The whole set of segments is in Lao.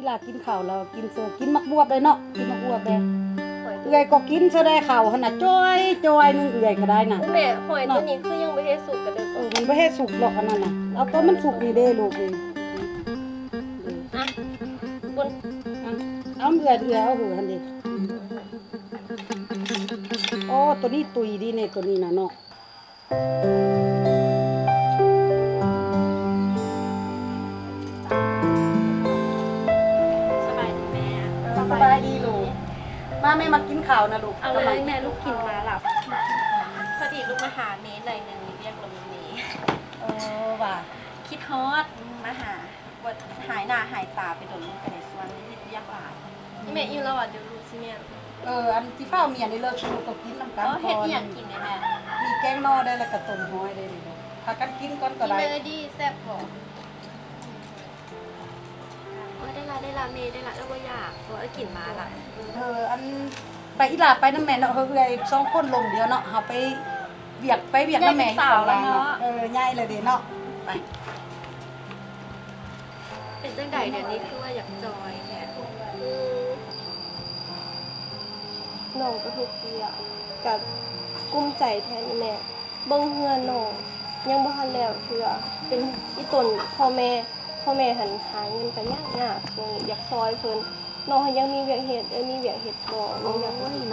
ລາກິນເຂົ້າແລ້ວກິນເສີ ກິນໝາກບວບໄດ້ເນາະ ກິນໝາກບວບໄດ້. ເອື້ອຍກໍກິນຊະໄດ້ເຂົ້າຫັ້ນນະ ຈ້ອຍໆ ໜຶ່ງເອື້ອຍກໍໄດ້ນະ. ແມ່ ຫອຍໂຕນີ້ຄືຍັງບໍ່ເຮັດສຸກກະເດີ. ເອີ ມັນບໍ່ເຮັດສຸກດອກອັນນັ້ນນະ. ເອົາໂຕມັນສຸກນີ້ເດ້ລູກນີ້. ອ່ະ ບຸນ ອ່ະ ເອົາເອື້ອຍ ເອື້ອຍເອົາເຫືອຫັ້ນເດ້. ໂອ້ ໂຕນີ້ຕຸຍດີເນ ໂຕນີ້ນະເນາະ. ສະບາຍດີແມ່. ເອີ ສະບາຍດີລູກ. ມາແມ່ມາກິນເຂົ້ານະລູກ. ເອົາເລີຍແມ່ ລູກກິນມາລະ. ພໍດີລູກມາຫາແມ່ໜ້ອຍໜຶ່ງ ມີວຽກລົມແມ່. ເອີ ວ່າ ຄິດຮອດມາຫາ. ບໍ່ຫາຍໜ້າຫາຍຕາໄປດົນ ກະໄດ້ຊວນເຮັດວຽກຫຼາຍ. ອີແມ່ອີແລ້ວວ່າ ດຽວລູກຊິເມຍ. ເອີ ອັນຊິຟ້າວເມຍນີ້ເລີກ ລູກກໍກິນນຳກັນ. ເຮັດອີ່ຫຍັງກິນແດ່ແມ່? ມີແກງໜໍ່ໄດ້ ແລ້ວກະຕົ້ມຫອຍໄດ້ນີ້. ພາກັນກິນກ່ອນກໍໄດ້. ແມ່ດີແຊບບໍ່? ເອີ ໄດ້ລະ ໄດ້ລະແມ່ ໄດ້ລະ. ເອີ ບໍ່ຢາກ ເພາະວ່າເອີ ກິນມາລະ. ເອີ ອັນ ໄປອີ່ຫຼ້າໄປນຳແມ່ເນາະ. ເຮົາເອື້ອຍສອງຄົນລົມດຽວເນາະ ເຮົາໄປວຽກ ໄປວຽກນຳແມ່. ເອີ ໃຫຍ່ແລ້ວເດ້ເນາະ. ໄປ. ເປັນຈັ່ງໃດດຽວນີ້ຄືວ່າຢາກຈ່ອຍແທ້? ອືມ ນ້ອງກໍເຮັດວຽກ ກໍກຸ້ມໃຈແທ້ນີ້ແມ່. ເບິ່ງເຮືອນນ້ອງຍັງບໍ່ທັນແລ້ວເທື່ອ. ເປັນອີ່ຕົນພໍ່ແມ່ ພໍ່ແມ່ຫັ້ນຫາເງິນກໍຍາກໆ ຢາກຊ່ອຍເພິ່ນ. ນ້ອງຫັ້ນຍັງມີວຽກເຮັດ ເອີ ມີວຽກເຮັດບໍ່? ໂອ້ຍ ນ້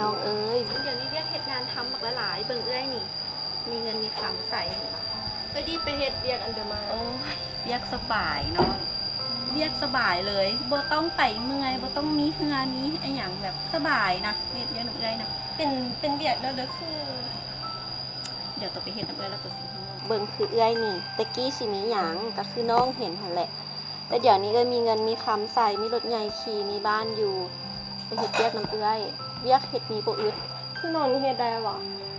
ອງເອີຍ ດຽວນີ້ວຽກເຮັດງານທຳບັກຫຼາຍໆ. ເບິ່ງເອື້ອຍນີ້ ມີເງິນມີຄຳໃຊ້. ເອີຍ ດີໄປເຮັດວຽກອັນເດີມາ. ໂອ້ຍ ວຽກສະບາຍນ້ອງ ວຽກສະບາຍເລີຍ ບໍ່ຕ້ອງໄປເມື່ອຍ ບໍ່ຕ້ອງມີເຫື່ອມີອີ່ຫຍັງ ແບບສະບາຍນະ. ເຮັດວຽກນຳເອື້ອຍນະ. ເປັນ ເປັນວຽກແນວໃດ? ຄື ດຽວໂຕໄປເຮັດນຳເອື້ອຍແລ້ວໂຕຊິຮູ້. ເບິ່ງຄືເອື້ອຍນີ້ ແຕ່ກີ້ຊິມີຫຍັງ ກໍຄືນ້ອງເຫັນຫັ້ນແຫຼະ. ແຕ່ດຽວນີ້ເອື້ອຍມີເງິນມີຄຳໃຊ້ ມີລົດໃຫຍ່ຂີ່ ມີບ້ານຢູ່ ໄປເຮັດວຽກນຳເອື້ອຍ. ວຽກເຮັດມີບໍ່ອຶດ. ຄືນ້ອງນີ້ເຮັດໄດ້ຫວາ?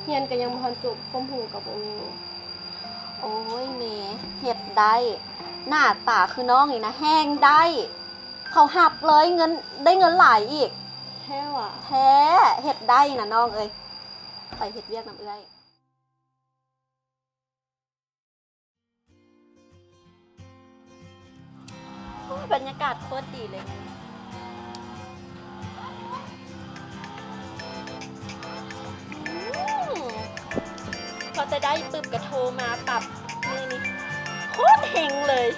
ຮຽນກໍຍັງບໍ່ທັນຈົບ ຄວາມຮູ້ກໍບໍ່ມີ. ໂອ້ຍແມ່ ເຮັດໄດ້. ໜ້າຕາຄືນ້ອງນີ້ນະ ແຮ່ງໄດ້. ເຂົາຮັບເລີຍ ເງິນ ໄດ້ເງິນຫຼາຍອີກ. ແທ້ຫວາ? ແທ້ ເຮັດໄດ້ນະນ້ອງເອີຍ. ໄປເຮັດວຽກນຳເອື້ອຍ. ໂອ້ຍ ບັນຍາກາດໂຄດດີເລີຍ. ອືມ ພໍແຕ່ໄດ້ປຶບກະໂທມາປັບ ມື້ນີ້ໂຄດເຮັງເລີຍ.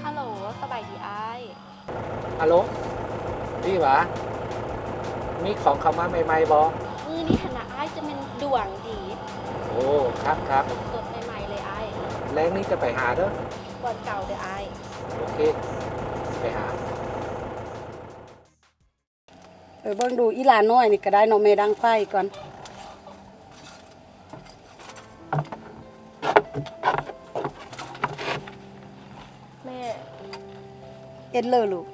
ຮັລໂຫຼ ສະບາຍດີອ້າຍ. ອາໂຫຼ ດີຫວາ? ມີຂອງເຂົ້າມາໃໝ່ໆບໍ່? ມື້ນີ້ຫັ້ນນະອ້າຍ ຈະແມ່ນດວງດີ. ໂອ້ ຄັກໆ ສົດໆ ໃໝ່ໆ ເລີຍອ້າຍ. ແລງນີ້ຈະໄປຫາເດີ ບ່ອນເກົ່າເດີອ້າຍ. ໂອເຄ ໄປຫາ. ເອີ ເບິ່ງດູ ອີຫຼານ້ອຍນີ້ກໍໄດ້ເນາະ ແມ່ດັງໄຟກ່ອນ. ແມ່ ເຮັດເລີລູກ.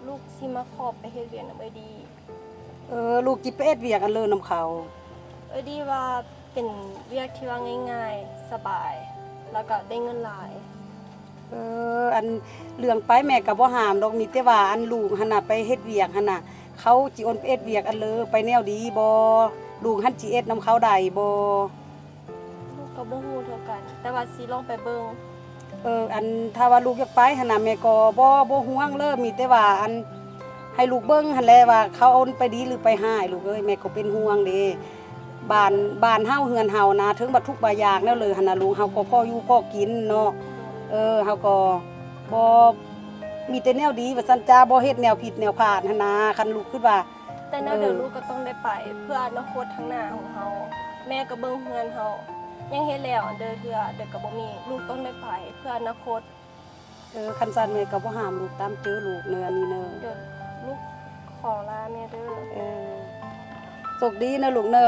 ລູກຊິມາຂໍໄປເຮັດວຽກນຳເອື້ອຍດີ. ເອີ ລູກຊິໄປເຮັດວຽກອັນເລີນຳເຂົາ. ເອື້ອຍດີວ່າເປັນວຽກທີ່ວ່າງ່າຍໆ ສະບາຍ ແລ້ວກໍໄດ້ເງິນຫຼາຍ. ເອີ ອັນເລື່ອງໄປແມ່ກໍບໍ່ຫ້າມດອກ ມີແຕ່ວ່າອັນລູກຫັ້ນນະໄປເຮັດວຽກຫັ້ນນະ ເຂົາຊິໂອນໄປເຮັດວຽກອັນເລີໄປແນວດີບໍ່? ລູກຫັ້ນຊິເຮັດນຳເຂົາໄດ້ບໍ່? ລູກກໍບໍ່ຮູ້ຄືກັນ ແຕ່ວ່າຊິລອງໄປເບິ່ງ. ເອີ ອັນຖ້າວ່າລູກຢາກໄປຫັ້ນນະ ແມ່ກໍບໍ່ ບໍ່ຫ່ວງເລີ ມີແຕ່ວ່າອັນໃຫ້ລູກເບິ່ງຫັ້ນແຫຼະວ່າເຂົາໂອນໄປດີຫຼືໄປຮ້າຍ ລູກເອີຍ ແມ່ກໍເປັນຫ່ວງເດ້. ບ້ານ ບ້ານເຮົາເຮືອນເຮົານະ ເຖິງວ່າທຸກວ່າຍາກແນວເລີຫັ້ນນະ ລູກເຮົາກໍພໍຢູ່ພໍກິນເນາະ. ເອີ ເຮົາກໍບໍ່ ມີແຕ່ແນວດີວ່າຊັ້ນຈ້າ ບໍ່ເຮັດແນວຜິດແນວພາດຫັ້ນນະ ຄັນລູກຄິດວ່າ. ແຕ່ແນວໃດ ເອີ ລູກກໍຕ້ອງໄດ້ໄປ ເພື່ອອະນາຄົດທາງໜ້າຂອງເຮົາ. ແມ່ກໍເບິ່ງເຮືອນເຮົາ ຍັງເຮັດແລ້ວເດີເທື່ອ ແຕ່ກໍບໍ່ມີ ລູກຕ້ອງໄດ້ໄປ ເພື່ອອະນາຄົດ. ເອີ ຄັນຊັ້ນແມ່ກໍບໍ່ຫ້າມລູກຕາມເຈີລູກເນີ ອັນນີ້ເນີ. ດຽວລູກຂໍລາແມ່ເດີ. ເອີ ໂຊກດີເນີລູກເນີ.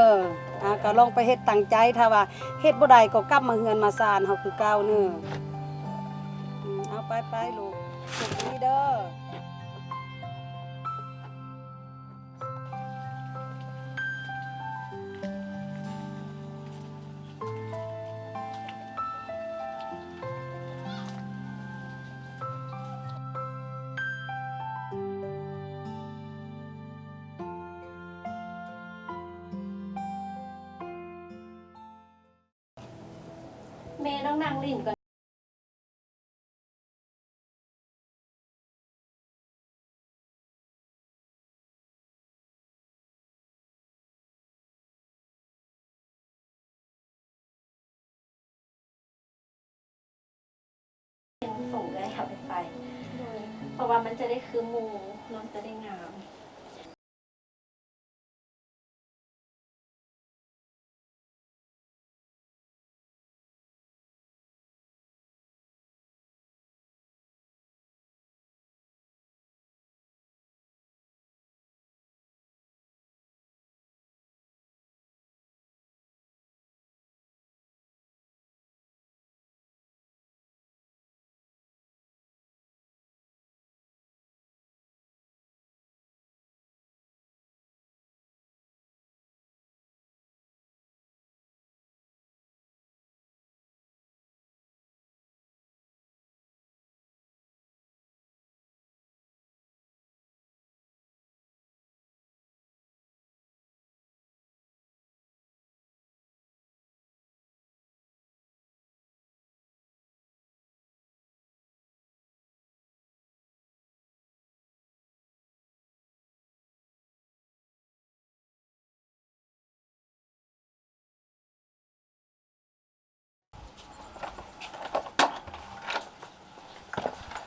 ອ່າ ກໍລອງໄປເຮັດຕັ້ງໃຈ ຖ້າວ່າເຮັດບໍ່ໄດ້ກໍກັບມາເຮືອນມາຊານເຮົາຄືເກົ່າເນີ. ອືມ ເອົາໄປໆ ລູກ ໂຊກດີເດີ. ແມ່ ນ້ອງນັ່ງຫຼິ້ນກ່ອນ. ສົ່ງເອື້ອຍເຂົາໄປໃສ່ ເພາະວ່າມັນຈະໄດ້ຄືໝູ່ ນ້ອງຈະໄດ້ງາມ.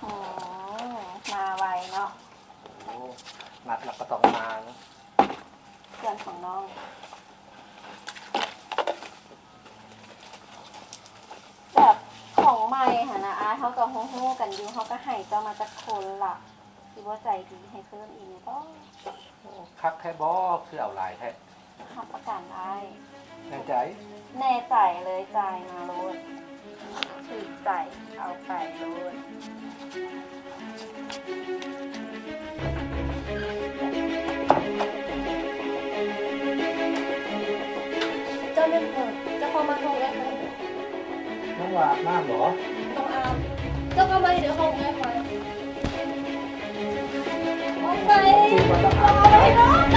ໂອ້ ມາໄວເນາະ. ໂອ້ ນັດແລ້ວກໍຕ້ອງມາເນາະ ເພື່ອນຂອງນ້ອງ. ແບບຂອງໃໝ່ຫັ້ນນະ ອ້າຍເຮົາກໍຮູ້ໆກັນຢູ່ ເຮົາກໍໃຫ້ເຈົ້າມາຈັກຄົນລະ ຊິບໍ່ໃຈດີໃຫ້ເພີ່ມອີກແມ່ນບໍ່? ໂອ້ ຄັກແທ້ບໍ່ ຄືເອົາຫຼາຍແທ້? ຮັບປະກັນອ້າຍ. ແນ່ໃຈ? ແນ່ໃຈເລີຍ ຈ່າຍມາໂລດ ຖືກໃຈເອົາໄປໂລດ. ເຈົ້າແມ່ນໃຜ? ເຈົ້າເຂົ້າມາຫ້ອງເອື້ອຍຂ້ອຍ. ນ້ອງວ່າອາບນ້ຳບໍ? ຕ້ອງອາບ. ເຈົ້າເຂົ້າມາເຮັດໃນຫ້ອງເອື້ອຍຂ້ອຍ. ອອກໄປ. ອອກໄປ.